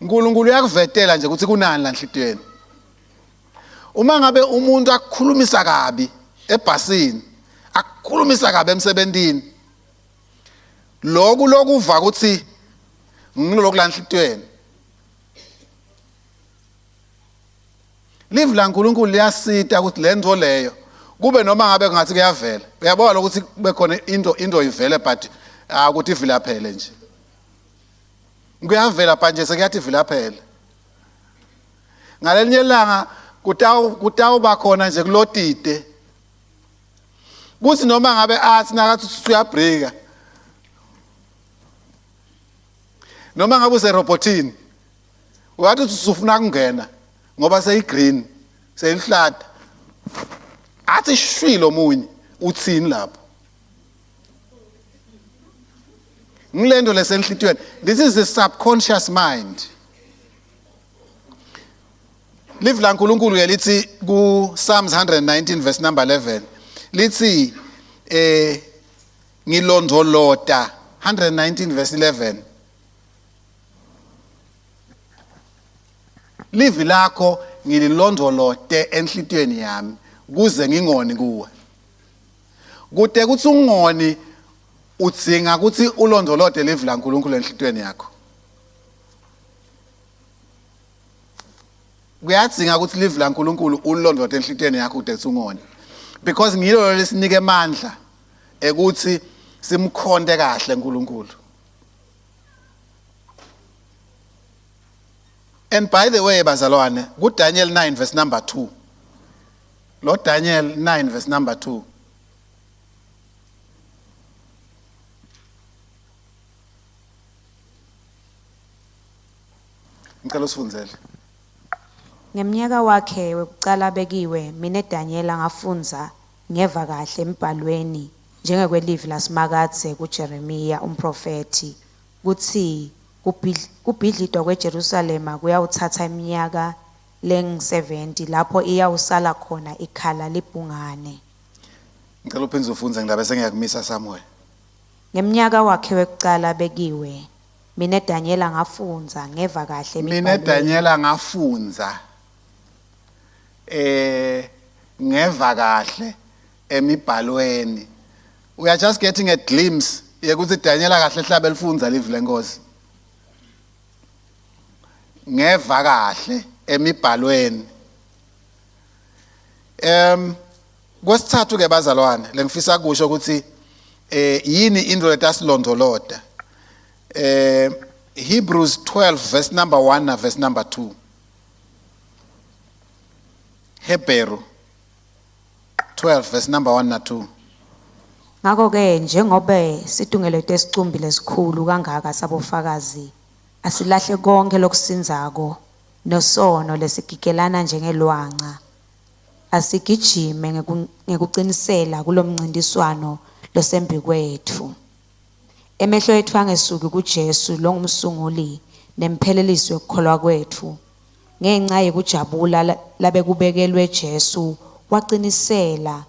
uNkulunkulu uyakuvetela nje ukuthi kunani lanhlitweni. Uma ngabe umuntu akukhulumisa kabi ebhasini, akukhulumisa kabi emsebentini, lokhu lokuva ukuthi ngilokhu lanhlitweni. Livi laNkulunkulu liyasita ukuthi lento leyo kube noma ngabe ngathi kuyavela, uyabona ukuthi kube khona into ivele, but akuthi ivilaphele nje, kuyavela but nje sekuyathi ivilaphele. Ngalelinye ilanga kutawuba khona nje kulotide kuthi noma ngabe athi nakathi uyabrika, noma ngabe userobotini uyathi usufuna kungena ngoba seyigreen seyihlata, athi shwilo omunye uthini lapho? Ngilento lesenhlitiyweni. This is the subconscious mind. Livi laNkulunkulu ke lithi ku Psalms 119 verse number 11 lithi ngilondolota 119 verse 11, livi lakho ngililondolote enhlitiyweni yami Kuze ngingoni kuwe. Kute kutsi ungoni udzinga kutsi ulondolote livi laNkulunkulu enhlitiyweni yakho. Kuyadzinga ukuthi livi laNkulunkulu ulondolote enhlitiyweni yakho kute kutsi ungoni. Because ngilo lesinike emandla ekuthi simkhonte kahle uNkulunkulu. And by the way bazalwane, kuDaniel 9 verse number 2. Lo Daniel 9 verse number 2. Ngicela usifundzele. Ngemnyaka wakhe wekucala bekiwe, mine Danyela ngafundza ngeva kahle embhalweni njengekwelivi laSimakadze kuJeremiya umphrofethi kutsi kubhidlitwa kweJerusalema kuyawutsatsa iminyaka lengu-70 lapho iyawusala khona ikhala libhungane. Ngicela uphindze ufundze ngilabe sengiyakumisa somewhere. Ngemnyaka wakhe wekucala bekiwe, mine Danyela ngafundza ngeva kahle Mina emibhalweni. Daniela ngafundza ngeva kahle emibhalweni. We are just getting a glimpse yekuthi Daniela kahle hlabe lifundza livi lenkosi. Ngeva kahle emibhalweni. Kwesithathu ke bazalwane lengifisa kusho ukuthi yini into letasilondolota. Hebrews 12 verse number 1 na verse number 2. Hebrew 12 verse number 1 na 2. Ngakho ke njengobe situngelete isicumbi lesikhulu kangaka sabofakazi asilahle konke lokusinzako nosono lesigigelana njengelwanca asigijime ngekuqinisela kulomncintiswano losembikwetfu. Emehlo etfu angesuki kuJesu longumsunguli nemphelelisi wekukholwa kwetfu. Ngenxa yekujabula labekubekelwe Jesu waqinisela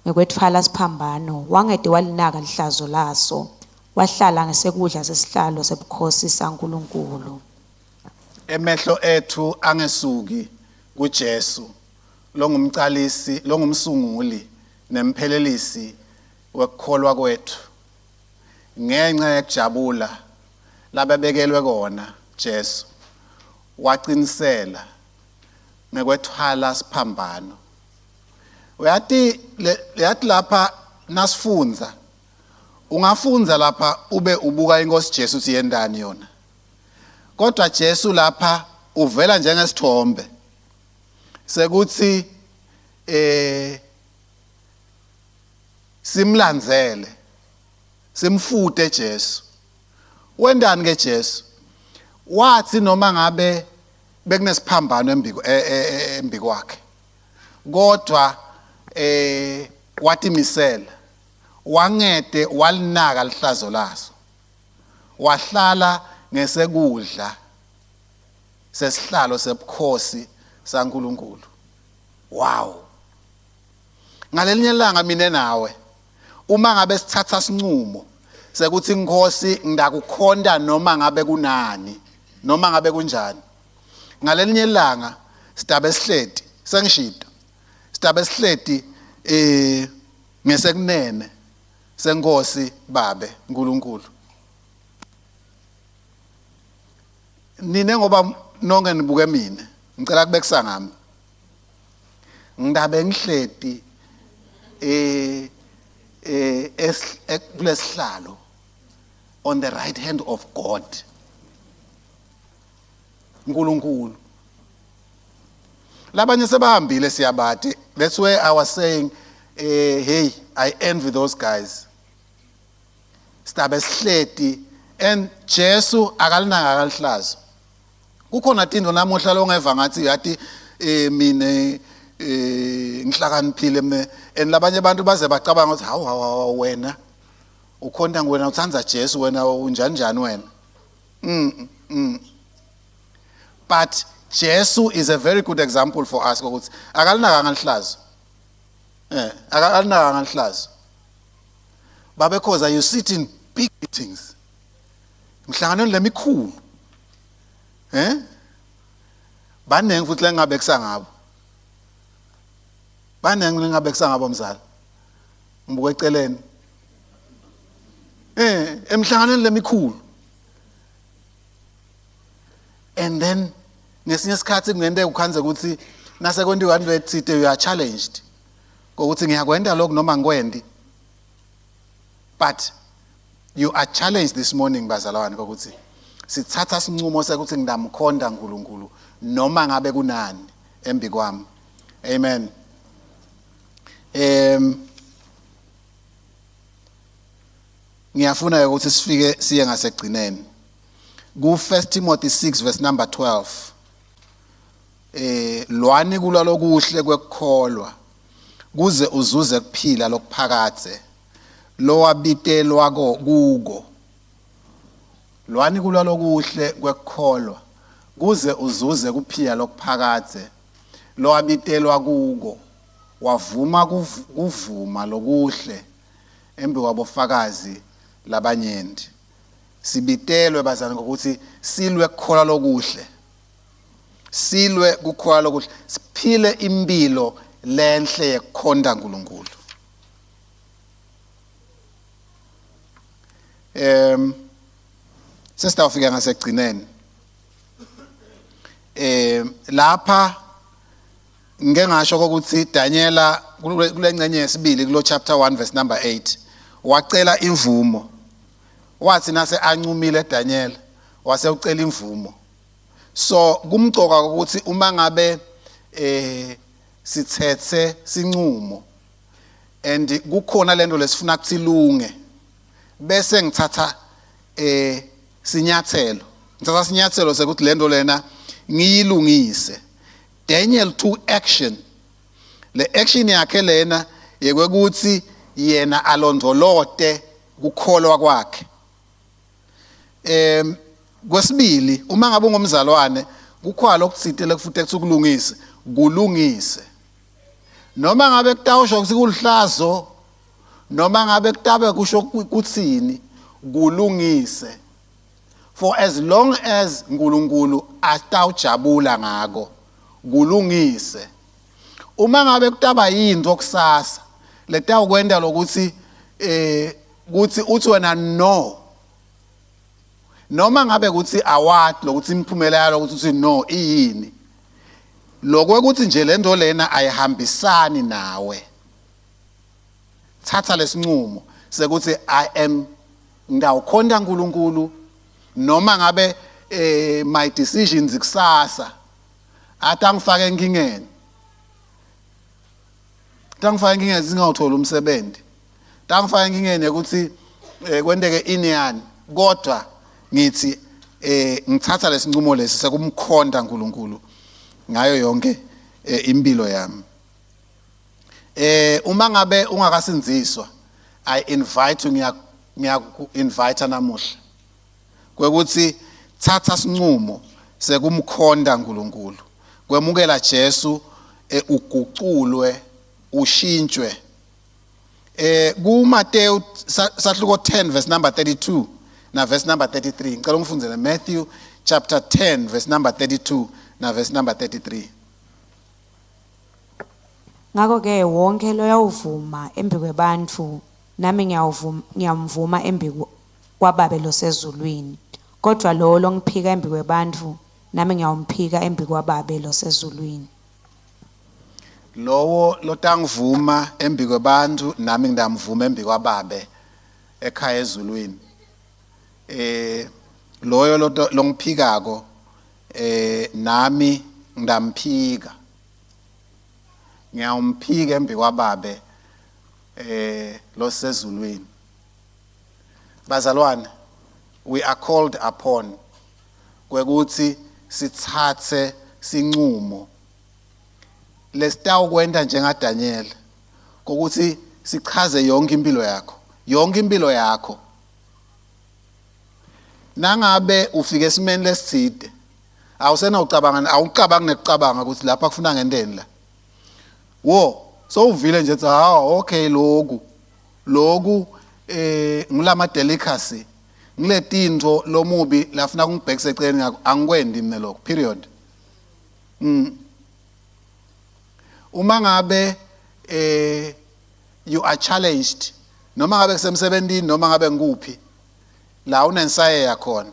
ngekwetfwala siphambano wangete walinaka lihlazo laso wahlala ngesekudla sesihlalo sebukhosi saNkulunkulu. Emehlo ethu angesuki kuJesu longumcalisi longumsunguli nemphelelisi wekukholwa kwethu. Ngenxa yekujabula labebekelwe kona Jesu waqinisela ngekwethwala siphambano. Uyati yathi lapha nasifundza ungafundza lapha ube ubuka inkosi Jesu uthi yendani yona. Kodwa Jesu lapha uvela njengesithombe sekuthi simlandzele simfute Jesu. Wendani ke Jesu? Wathi noma ngabe bekunesiphambano embiko embikwakhe, kodwa watimisela wangete walinaka lihlazo laso, wahlala ngesekudla sesihlalo sebukhosi saNkulunkulu. Wow. Ngalelinye ilanga mina nawe uma ngabe sithatha sinqumo sekuthi inkosi ngidakukhonta noma ngabe kunani noma ngabe kunjani, ngalelinye ilanga sidabe sihleti sengishito sidabe sihleti ngesekunene senkosi babe uNkulunkulu. Nine ngoba nonke nibuke mina ngicela kubekisa ngami, ngidabe ngihleti kulesihlalo on the right hand of God uNkulunkulu. Labanye sebahambile siyabati. That's where I was saying, hey, I envy those guys. Sidabe sihleti and Jesu akalinaka akalihlazo. Kukhona tintfo namuhla longeva ngathi yathi mine ngihlakaniphile mne, and labanye abantu baze bacabanga ukuthi hawu hawu hawu wena ukhonta wena utsandza Jesu wena unjani njani wena. But Jesu is a very good example for us ukuthi akalinaka ngalihlazo. Akalinaka ngalihlazo. Babekhoza you sit in big meetings. Mhlanganweni lemikhulu. Banengi futhi lengabe kusangabo. Banengi ningabe kusangabo mzala. Ngibuka eceleni. Eh, emhlanganweni lemikhulu. And then ngesinye isikhathi kungenteka ukhanze ukuthi nasekwentiwa into ethite you are challenged. Kokuthi ngiyakwenda lokhu noma ngikwendi. But you are challenged this morning bazalwane kokuthi sithatha sinqumo sekuthi ngidamkhonda uNkulunkulu noma ngabe kunani embi kwami. Amen. Em Ngiyafuna ukuthi sifike siye ngasegcineni. Ku 1 Timothy 6 verse number 12. Eh lwani kulwa lokuhle kwekukholwa kuze uzuze kuphila lokuphakadze lowabitelwa kuko. Lwani kulwa lokuhle kwekukholwa kuze uzuze kuphila lokuphakadze lowabitelwa kuko wavuma kuvuma lokuhle embikwabofakazi labanyenti. Sibitelwe bazalwane ngokuthi silwe kukholwa lokuhle. Silwe kukholwa lokuhle. Siphile impilo lenhle yekukhonta uNkulunkulu. Em sesitawufika ngasekugcineni. Eh lapha Ngike ngasho ukuthi Daniela kulengcenye yesibili kulo chapter 1 verse number 8 wacela imvumo. Wathi nase ancumile Daniel wase ucela imvumo. So kumcoka ukuthi uma ngabe eh sithethe sinqumo and kukhona lento lesifuna kuthi lunge bese ngithatha eh sinyathelo ngithatha sinyathelo sekuthi lento lena ngiyilungise Daniel took action. Le action yakhe lena yekwekuthi yena alondolote kukholwa kwakhe. Em kwesibili uma ngabe ungumzalwane kukhona lokuthite lekufuthi kuthi ukulungise kulungise. Noma ngabe kutawusho ukuthi kulihlazo noma ngabe kutabe kusho kuthini kulungise. For as long as uNkulunkulu atawujabula ngako kulungise. Uma ngabe kutaba yinto kusasa letawukwenta lokuthi eh kuthi uthi wena no noma ngabe kuthi awati lokuthi imiphumela yalo ukuthi uthi no iyini lokwekuthi nje lento lena ayihambisani nawe thatha lesinqumo sekuthi I am ngitawukhonta uNkulunkulu noma ngabe eh my decisions kusasa atangifaka enkingeni tangifaka enkingeni singawuthola umsebenzi tangifaka enkingeni ukuthi eh, kwenteke ini yani kodwa ngithi eh ngithatha lesinqumo lesi sekumkhonta uNkulunkulu ngayo yonke eh, impilo yami Eh uma ngabe ungakasindziswa I invite you ngiya ngiyaku invite namuhla. Kwekuthi thatha sinqumo sekumkhonta uNkulunkulu. Kwemukela Jesu eh, uguculwe ushintshwe. Eh ku Matthew sahluko 10 verse number 32 na verse number 33. Ngicela ungifundzele Matthew chapter 10 verse number 32 na verse number 33. Ngako-ke wonkhe loyawuvuma embikwebantfu, nami ngiyawumvuma embikwaBabe losezulwini. Kodvwa lowo longiphika embikwebantfu, nami ngiyawumphika embikwaBabe losezulwini. Lowo lotangivuma embikwebantfu, nami ngitamvuma embikwaBabe ekhaya ezulwini. Eh loyo longiphikako eh nami ngitamphika. Ngiyawumphika embikwaBabe eh losezulwini. Bazalwane, we are called upon kwekuthi sithathe sinqumo lesitawukwenta njengaDaniel kokuthi sichaze yonke impilo yakho yonke impilo yakho nangabe ufike esimeni lesitsite awusenawucabanga awucabangi nekucabanga ukuthi lapha kufuna ngenteni la wo sowuvile nje ukuthi hawu okay loku loku eh ngilama delicacy ngiletinto lomubi lafuna kungibhekisa eceleni ngakho angikwendi mina lokho period mm. Uma ngabe eh you are challenged noma ngabe kusemsebentini noma ngabe ngikuphi la unensayeya khona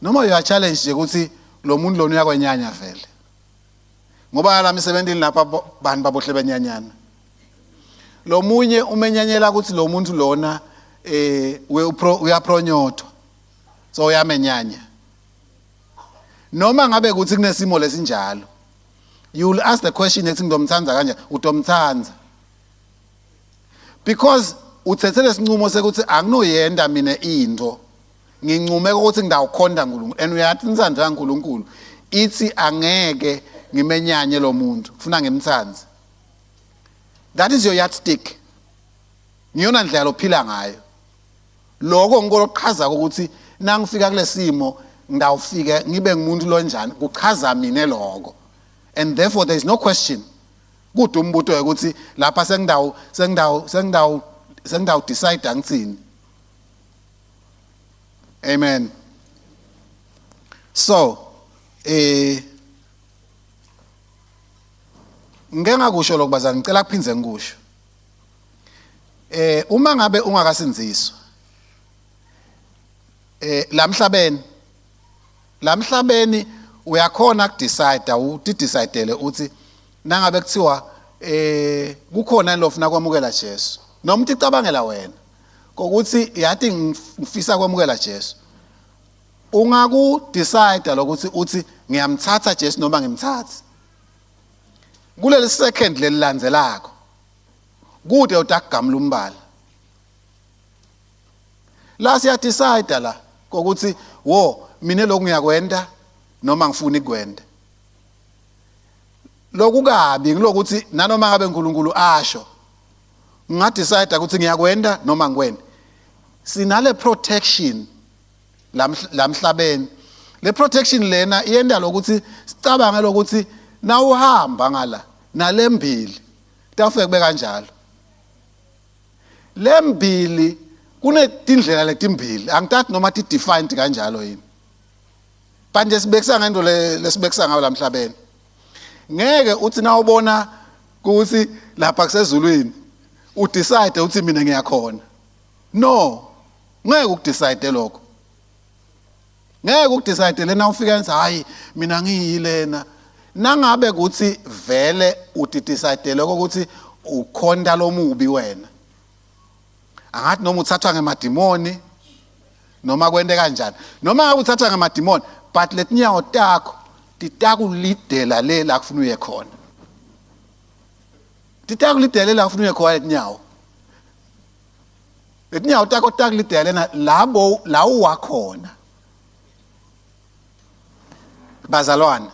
noma you are challenged nje ukuthi lo muntu lona uyakwenyanya vele ngoba la misebentini lapha bantu babohle benyanyana lo munye umenyanyela ukuthi lo muntu lona eh uyapronyotwa so uyamenyanya noma ngabe kuthi kunesimo lesinjalo you will ask the question ethi ngidomthanda kanjani udomthanda because uthethe lesinqumo sekuthi anginoyenda mina into ngincume ukuthi ngidawukhonda uNkulunkulu and uyathi intsandvo kaNkulunkulu ithi angeke ngimenyanye lo muntu kufuna ngimthande that is your yardstick ngiyona ndlela lophila ngayo lokho ngikolokuchaza ukuthi nangifika kulesimo ngidawufike ngibe ngumuntu lonjani kuchaza mina lokho and therefore there is no question kude umbuto ukuthi lapha sengidawu sengidawu sengidawu sengidawu decide ngithini amen so eh ngeke ngakusho lokho bazali ngicela kuphindze ngikusho eh uma ngabe ungakasindziswa eh lamhlabeni lamhlabeni uyakhona ukudecide uti-decidele uthi nangabe kuthiwa eh kukhona lofuna kwamukela Jesu noma uthi cabangela wena kokuthi yathi ngifisa kwamukela Jesu ungaku decide lokuthi uthi ngiyamthatha Jesu noma ngimthathi kuleli second lelilandzelako kude utakugamula umbala la siya decide la kokuthi wo mina lokhu ngiyakwenda noma ngifuna ikwenda lokukabi ngilokuthi nanoma ngabe uNkulunkulu asho ngingadecide ukuthi ngiyakwenda noma ngikwenda sinale protection lamhlabeni le protection lena iyenda lokuthi sicabange lokuthi nawuhamba ngala nalembili tafike kube kanjalo lembili kunetindlela letimbili angitati noma ti defined kanjalo yini but nje sibekisa ngento lesibekisa ngayo lamhlabeni ngeke uthi nawubona ukuthi lapha kusezulwini udecide uthi mina ngiyakhona no ngeke ukudecide lokho ngeke ukudecide lena ufika enza hayi mina ngiyilena nangabe kuthi vele udecide lokho ukuthi ukhonta lomubi wena angathi noma uthathwa ngemadimoni noma kwente kanjani noma ngabe uthathwa ngemadimoni but letinyawo takho titakulidela le la kufuna uye khona titakulidela la kufuna uye khona letinyawo letinyawo takho titakulidela lena labo la uwakhona bazalwane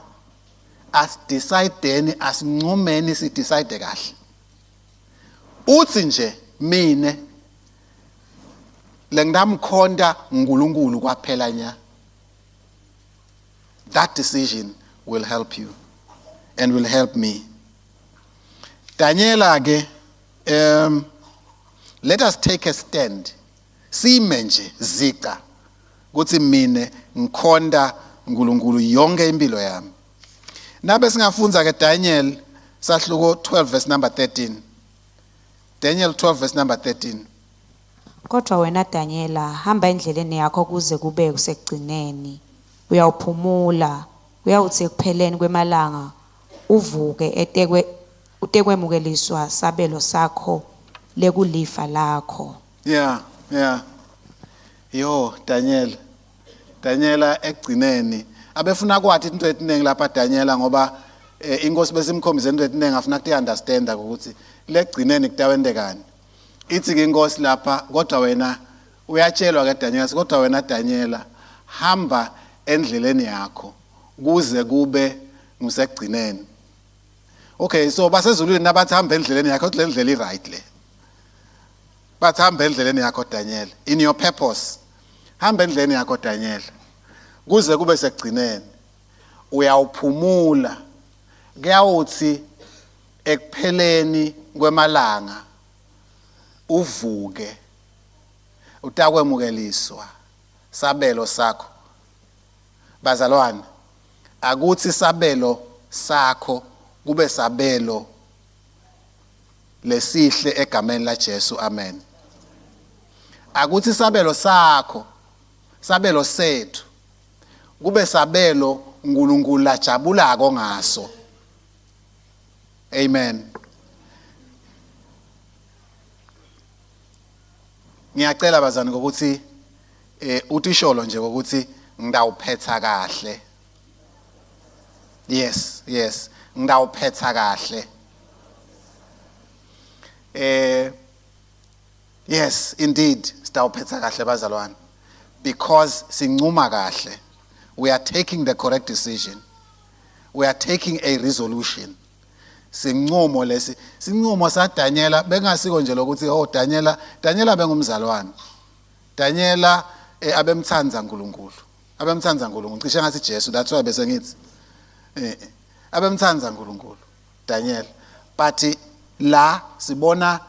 asidecideni asincumeni sidecide kahle uthi nje mine lengitamkhonta uNkulunkulu kwaphela nya that decision will help you and will help me Daniela ke let us take a stand sime nje zica kuthi mine ngikhonta uNkulunkulu yonke impilo yami nabe singafunza ke Daniel sahluko 12 verse number 13 Daniel 12 verse number 13 Kodwa wena Danyela hamba endleleni yakho kuze kube kusekugcineni uyawuphumula uyawuthi ekupheleni kwemalanga uvuke etekwe utekwemukeliswa sabelo sakho lekulifa lakho Yeah, yeah. Yo, Daniel. Daniela ekugcineni abefuna kwathi into etiningi lapha Daniela ngoba eh, inkosi besimkhombise into etiningi afuna kuti understand ukuthi legcineni kutawendekani. Ithi ke inkosi lapha kodwa wena uyatshelwa ke Daniela kodwa wena Daniela hamba endleleni yakho kuze kube ngusekugcineni. Okay, so basezulwini nabathi hamba endleleni yakho le ndlela i right le. Bathi hamba endleleni yakho Daniel in your purpose. Hamba endleleni yakho Daniel. Kuze kube sekugcineni. Uyawuphumula. Kuyawuthi ekupheleni kwemalanga uvuke utakwemukeliswa sabelo sakho. Bazalwane, akuthi sabelo sakho kube sabelo Lesihle egameni la Jesu, amen. Akuthi sabelo sakho, sabelo sethu kube sabelo uNkulunkulu lajabulako ngaso. Amen. Ngiyacela bazani ukuthi utisholo nje ukuthi ngidawuphetha kahle. Yes, yes, ngidawuphetha kahle. Yes, indeed, sitawuphetha kahle bazalwane. Because sincuma kahle. We are taking the correct decision. We are taking a resolution. Sinqumo lesi, sinqumo saDaniela bengasiko nje lokuthi oh Daniela, Daniela bengumzalwane. Daniela abemthanda uNkulunkulu. Abemthanda uNkulunkulu. Cishe ngathi Jesu, that's why bese ngithi abemthanda uNkulunkulu Daniel. But la sibona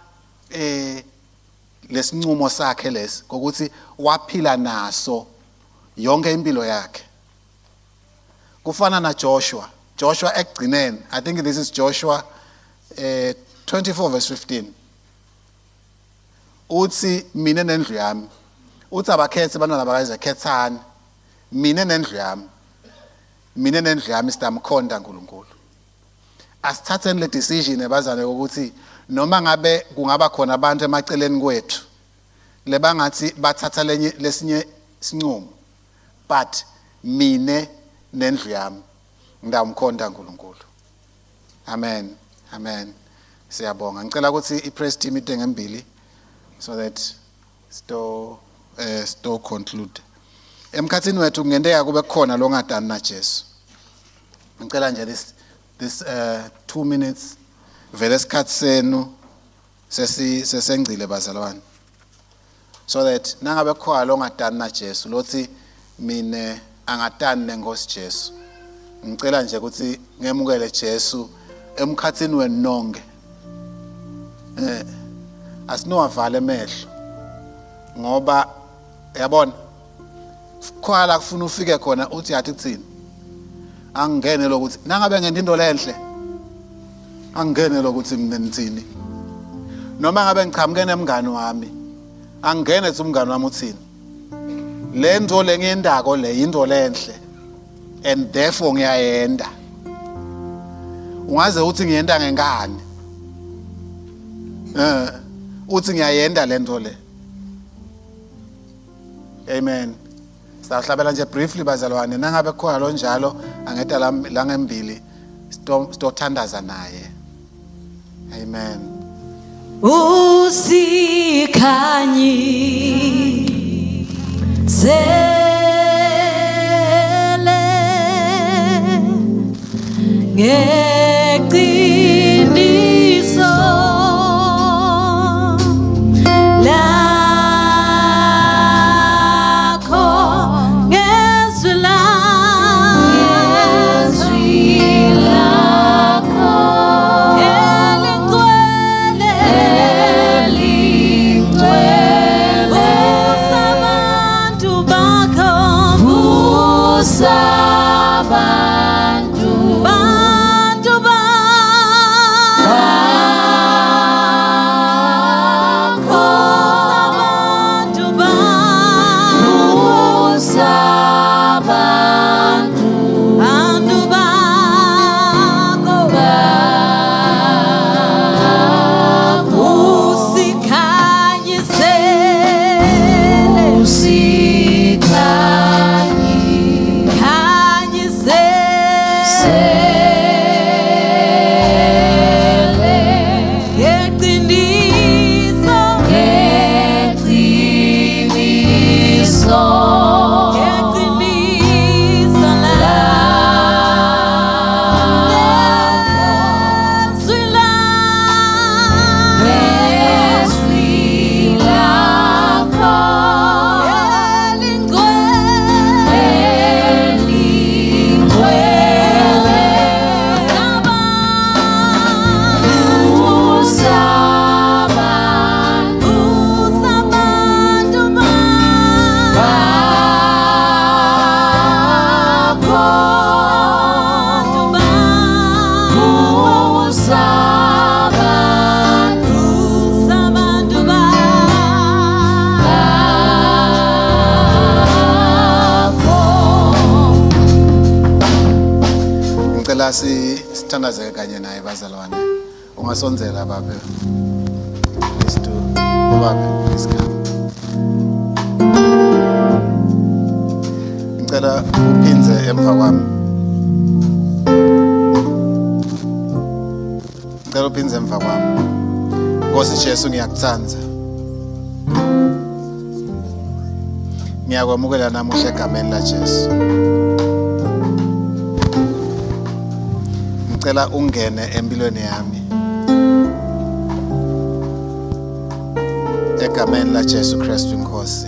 lesinqumo sakhe lesi ukuthi waphila naso yonke impilo yakhe. Kufana na Joshua. Joshua ekugcineni, I think this is Joshua 24 verse 15. Uthi mina nendlu yami. Uthi abakhethe abantwana bakaIsrael, khethani. Mina nendlu yami. Mina nendlu yami sitamkhonta uNkulunkulu. Asithatheni le decision ebazane ukuthi noma ngabe kungaba khona abantu emaceleni kwethu lebangathi bathatha lenye lesinye sinqumo, but mine nendlu yami ngidamkhonta uNkulunkulu. Amen, amen. Siyabonga. Ngicela ukuthi i-press team ite ngembili so that sto conclude. Emkhathini wethu kungenteka kube khona longadani na Jesu. Ngicela nje this 2 minutes vele isikhathi senu sesengcile bazalwane. So that nangabe khona longadani na Jesu lothi mine angatani nenkosi Jesu. Ngicela nje ukuthi ngemukele Jesu emkhathini wenu nonke. Asinowavala emehlo ngoba yabona khwala kufuna ufike khona uthi yathi kuthini angingene lokuthi nangabe ngento into lenhle angingene lokuthi mina nithini noma ngabe ngichamuke nemngani wami angingene ethi umngani wami uthini le nto le ngiyendako le into lenhle and therefore ngiyayenda. Ungaze uthi ngiyenda ngenkani, uthi ngiyayenda le nto le. Amen. Sihlabela nje briefly bazalwane, nangabe khona lo njalo angeta la ngembili sitothandaza naye. Amen. Usikhanyisele ngeqiniso lakho, ngezwi lakho elingcwele, vusa abantu bakho, vusa abantu, bantu bakho, abantu bakho, bantu bakho, usikhanyisele, Ngicela sithandaze kanye naye bazalwane. Ungasondzela babe. Please do. Babe, please come. Ngicela uphindze emva kwami. Ngicela uphindze emva kwami. Nkosi Jesu ngiyakutsandza. Ngiyakwamukela namuhla egameni la Jesu. Ngicela ungene empilweni yami. Egameni la Jesu Kristu inkosi.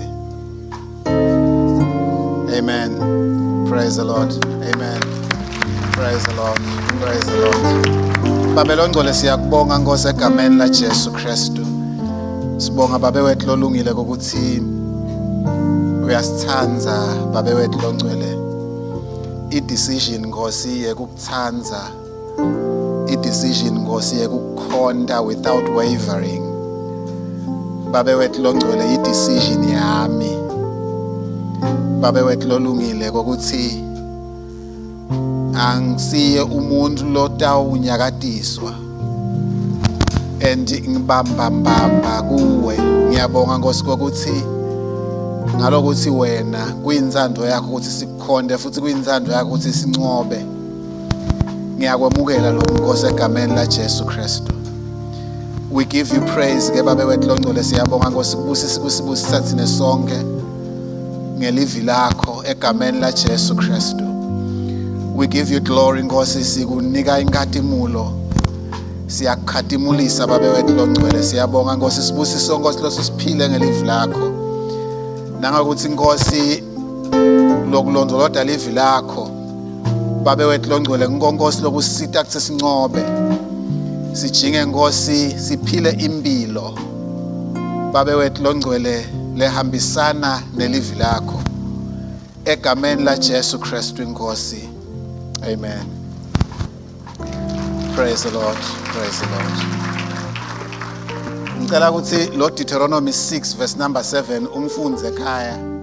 Amen. Praise the Lord. Amen. Praise the Lord. Praise the Lord. Babe longcwele siyakubonga Nkosi egameni la Jesu Kristu. Sibonga babe wethu lolungile ukuthi uyasithanda babe wethu longcwele. I-decision Nkosi yekukuthanda. I-decision Nkosi yekukukhonta without wavering. Babe wethu longcwele i-decision yami. Babe wethu lolungile kokuthi angisiye umuntu lotawunyakatiswa and ngibamba mbamba kuwe. Ngiyabonga Nkosi kokuthi ngalokuthi wena kuyintsando yakho ukuthi sikukhonde futhi kuyintsando yakho ukuthi sincobe. Ngiyakwemukela lokhu Nkosi egameni la Jesu Kristu. We give you praise ke babe wethu longcwele. Siyabonga Nkosi kubusisa kusibusisa thina sonke ngelivi lakho egameni la Jesu Kristu. We give you glory Nkosi, sikunika inkatimulo, siyakukhatimulisa babe wethu longcwele. Siyabonga Nkosi, sibusiso Nkosi loso siphile ngelivi lakho, nangakuthi Nkosi lokulondoloda livi lakho babe wethu longcwele nkonkosi lokusita kuthi sincobe, sijinge Nkosi, siphile impilo babe wethu longcwele lehambisana nelivi lakho egameni la Jesu Kristu inkosi. Amen. Praise the Lord. Praise the Lord. Ngicela ukuthi lo Deuteronomy 6 verse number 7 umfundze ekhaya.